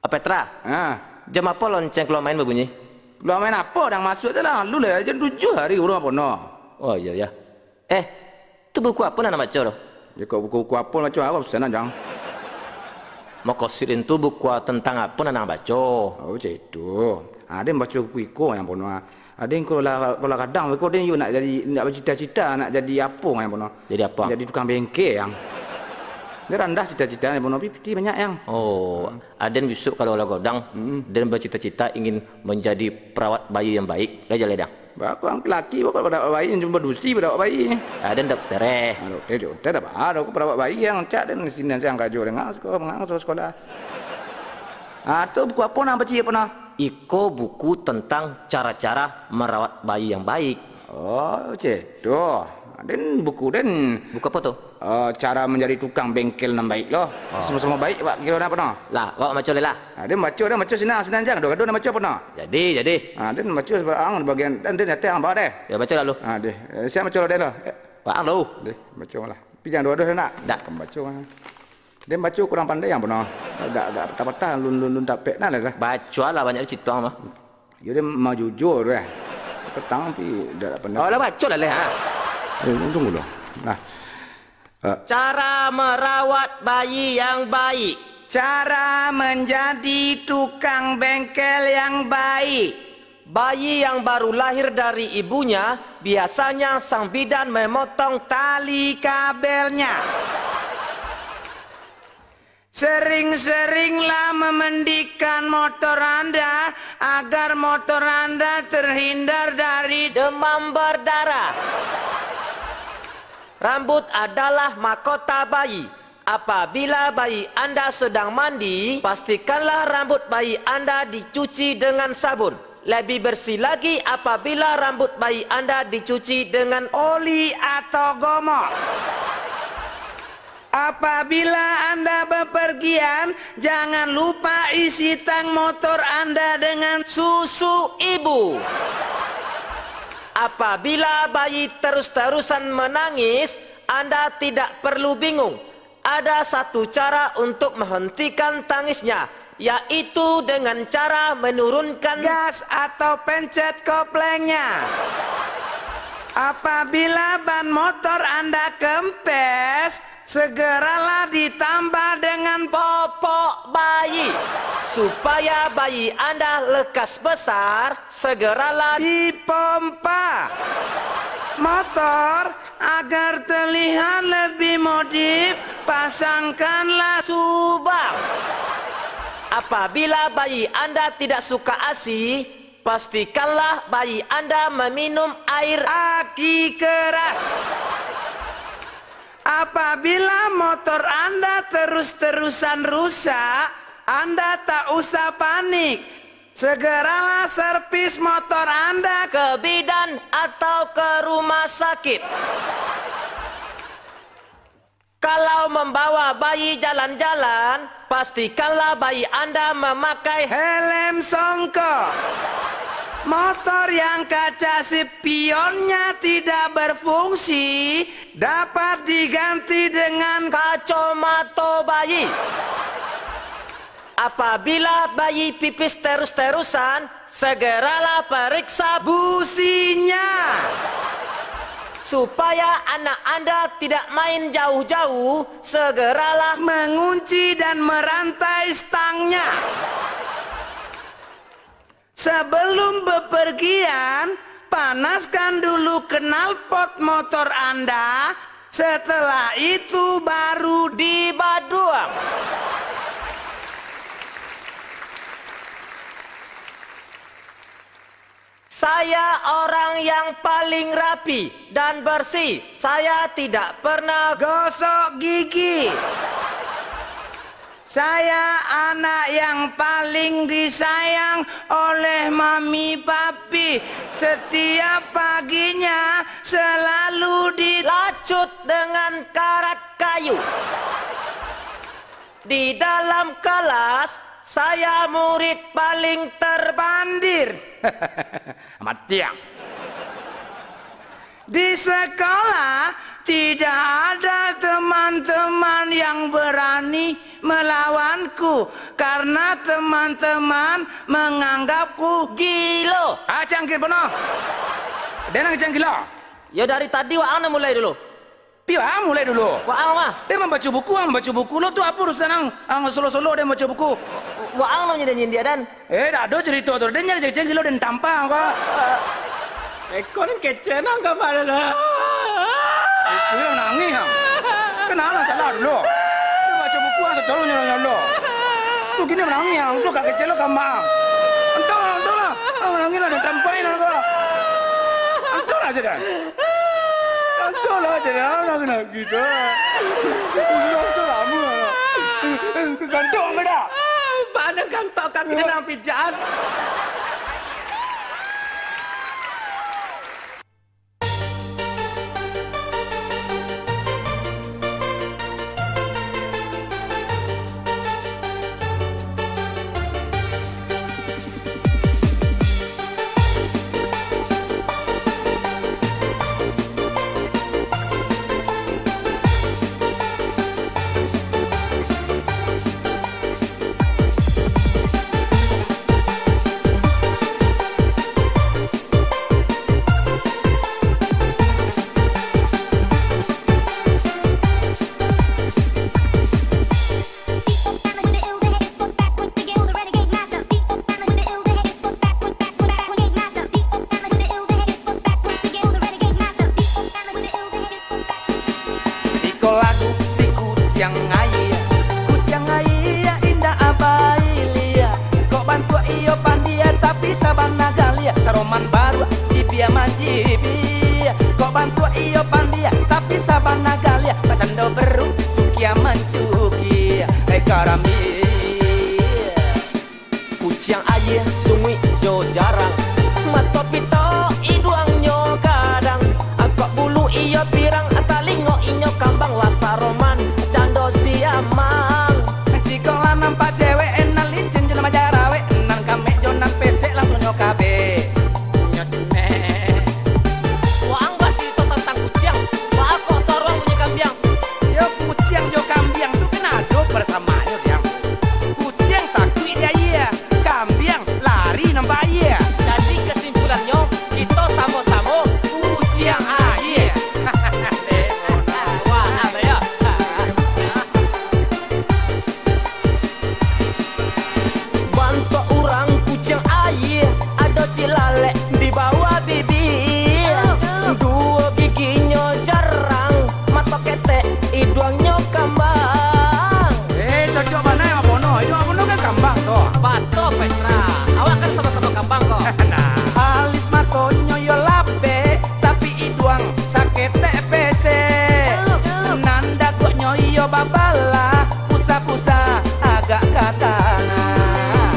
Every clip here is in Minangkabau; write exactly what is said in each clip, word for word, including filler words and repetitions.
Petra, ha, jam apo lonceng kaluar main babunyi? Kaluar main apo, dang masuak tu lah, lu lah, jam tujuah hari urang apo no. Oh, iyo, iyo. Eh, tu buku apo nan baco tu? Ya, kok buku-buku apo baco, apo pesanan, Jang? Makasuik den tu buku tantang apo nan ang baco? Oh, cak itu. Ha, den baco buku iko yang pono. Ha, den kalau lah, kalau lah gadang, kok den yo nak jadi, nak bacita-cita, nak jadi apo yang pono? Jadi apo? Jadi tukang bengkel, yang. Dia randah cita-cita yang pono, tapi pitih banyak, yang. Oh, ha, den bisuak kalau lah gadang, hmm, den bacita-cita ingin menjadi perawat bayi yang baik. Lah jaleh dang. Ba-, laki, ba-, ba-, ba-, bayi, cuma badusi, ba-, bayi. Aden dokter, eh. Ah, dokter, dokter dah ba-, ado perawat bayi yang cak den sinan siang karajo dengan sekolah, dengan sekolah. Ah, tu buku apo nan baco apo nah? Iko buku tentang cara-cara merawat bayi yang baik. Oh, cek tu. Den buku den. Buku apo tu? Eh, cara menjadi tukang bengkel nan baik lo. Oh. Samo-samo baik, Pak. Kiro apo no? Lah, awak maco lai lah. Ah, den maco, den maco sinan, sinan jang. Gaduah-gaduah den maco apo no? Jadi, jadi. Ah, den maco sabarang bagian, den, den nyateh ang bawa deh. Yo, maco lalu. Ah, deh. Eh, siap maco lo deh lo. Eh. Wak ang lo. Deh, maco lah. Tapi jang gaduah-gaduah nak. Dak. Maco ah. Den maco kurang pandai ang apo no. Agak, agak patah-patah, lun, lun, lun tapek nah lah. Baco lah banyak di situ ang mah. Yo, dia mau jujur tu, eh. Petang tapi dah tak pernah. Oh, lah baco lah, leh, ha. Eh, tunggu dulu. Nah. Eh. Cara merawat bayi yang baik. Cara menjadi tukang bengkel yang baik. Bayi yang baru lahir dari ibunya, biasanya sang bidan memotong tali kabelnya. Sering-seringlah memandikan motor Anda agar motor Anda terhindar dari demam berdarah. Rambut adalah mahkota bayi. Apabila bayi Anda sedang mandi, pastikanlah rambut bayi Anda dicuci dengan sabun. Lebih bersih lagi apabila rambut bayi Anda dicuci dengan oli atau gomok. Apabila Anda bepergian, jangan lupa isi tang motor Anda dengan susu ibu. Apabila bayi terus-terusan menangis, Anda tidak perlu bingung. Ada satu cara untuk menghentikan tangisnya, yaitu dengan cara menurunkan gas atau pencet koplengnya. Apabila ban motor Anda kempes, segeralah ditambah dengan popok bayi. Supaya bayi Anda lekas besar, segeralah dipompa. Motor, agar terlihat lebih modif, pasangkanlah subang. Apabila bayi Anda tidak suka asi, pastikanlah bayi Anda meminum air aki keras. Apabila motor Anda terus-terusan rusak, Anda tak usah panik. Segeralah servis motor Anda ke bidan atau ke rumah sakit. Kalau membawa bayi jalan-jalan, pastikanlah bayi Anda memakai helm songkok. Motor yang kaca spionnya tidak berfungsi dapat diganti dengan kacamata bayi. Apabila bayi pipis terus-terusan, segeralah periksa businya. Supaya anak Anda tidak main jauh-jauh, segeralah mengunci dan merantai stangnya. Sebelum bepergian, panaskan dulu knalpot motor Anda, setelah itu baru dibaduang. Saya orang yang paling rapi dan bersih. Saya tidak pernah gosok gigi. Saya anak yang paling disayang oleh mami papi. Setiap paginya selalu dilacut dengan karat kayu. Di dalam kelas, saya murid paling terbandir. Matiang. Di sekolah, Tidak ada teman-teman yang berani melawanku, karena teman-teman menganggapku gilo. Ah, cangkir penuh. Dia nang cangkir lo. Yo, dari tadi waang nan mulai dulu. Pi waang mulai dulu. Waang mah. Dia mambaco buku, ang mambaco buku lo tu apo urusan ang, ang solo-solo dia mambaco buku. Waang nan nyindia-nyindia, Dan. Eh, dak ado carito tu. Den nyari cacing gilo den tampang ko. Eko nan kecek nang ka mano lah. Itu yang nangih, yang. Kenal lah salah dulu. Dia baca buku, ah, selalu nyolo-nyolo. Tu kini menangih, yang. Tu kak kecek lo ka mak. Entah lah, entah lah. Ah, menangih lah, den tampang lah ko. Entah lah, aja dah. Entah lah, aja dah. Lah, kena gitu. Entah lah, lama lah. Gantung ke dak? Bana gantok kaki nang pijaan. Iko lagu si kuciang aia, kuciang aia indak bailia. Kok bantuak iyo pandia tapi sabana galia. Saroman baruak jibia manjibia. Kok bantuak iyo pandia tapi sabana galia. Bacando beru cukia mancukia. Hei karambia. Kuciang aia, sunguik jo jarang, mato pito, iduangnyo gadang, akok bulu iyo pirang, talingo inyo kambang, lah saroman cando siamang. Jikok lah nampak cewek, nan licin jo nan bajarawek, nan kamek jo nan pesek, langsuangnyo kabek. Nyo cunek. Waang bacarito tantang kuciang, baa kok saruang bunyi kambiang? Yo, kuciang jo kambiang tu kan ado parsamanyo, Diang. Kuciang takuik di aia, kambiang lari nampak aia. Jadi kasimpulannyo, kito samo-samo kuciang aia. Wah, alah yo. Bantuak urang kuciang aia, ado cilalek di bawah bibia. Duo giginyo jarang, mato ketek, iduangnyo kambang. Eh, cocok bana jo Abono. Iduang Abono kan kambang tu. Batua, Petra. Awak kan samo-samo kambang ko. Nah. Alis matonyo yo lapeh, tapi iduang saketek pesek. Nan daguaknyo iyo babalah, pusa-pusa agak ka tanah.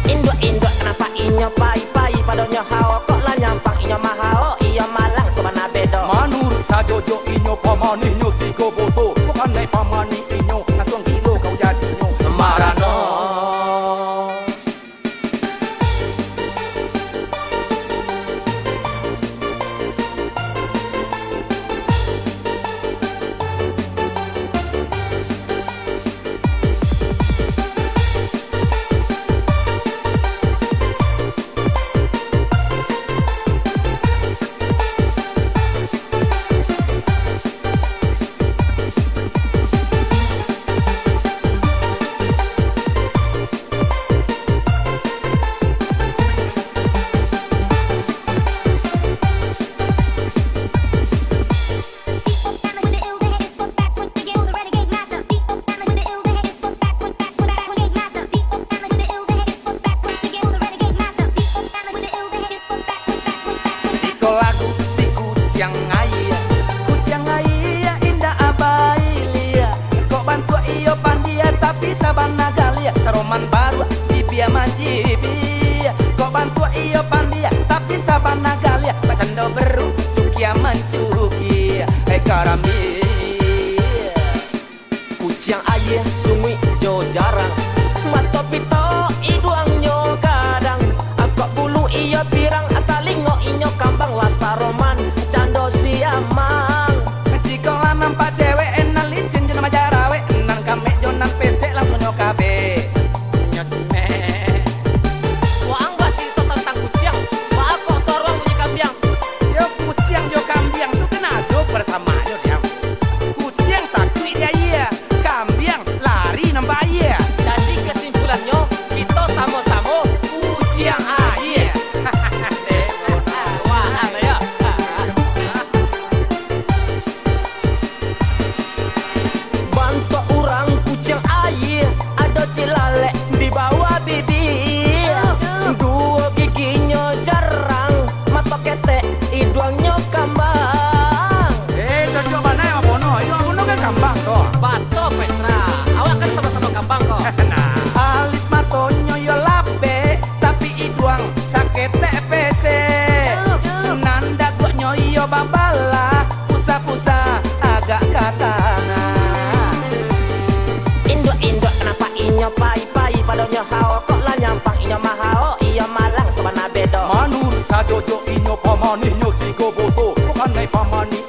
Induak-induak nampak inyo pai-pai, padonyo hao kok lah nyampang, inyo mahao, iyo malang sabana bedo. Manuruik sajo jo inyo pamanihnyo tigo boto, bukan naik pamanih inyo, langsuang gilo kau jadinyo. Marano. Iko lagu si kuciang aia, kuciang aia indak bailia. Kok bantuak iyo pandia tapi sabana galia. Saroman baruak jibia manjibia. Kok bantuak iyo pandia tapi sabana galia. Bacando beru cukia mancukia. Hei karambia. Kuciang aia, sunguik jo jarang, mato pito, iduangnyo gadang, akok bulu iyo pirang, talingo inyo kambang, lah saroman cando siamang. Padonyo hao, kok lah nyampang inyo mahao, iyo malang sabana bedo. Manuruik sajo jo inyo pamanihnyo tigo boto, bukan nai pamanih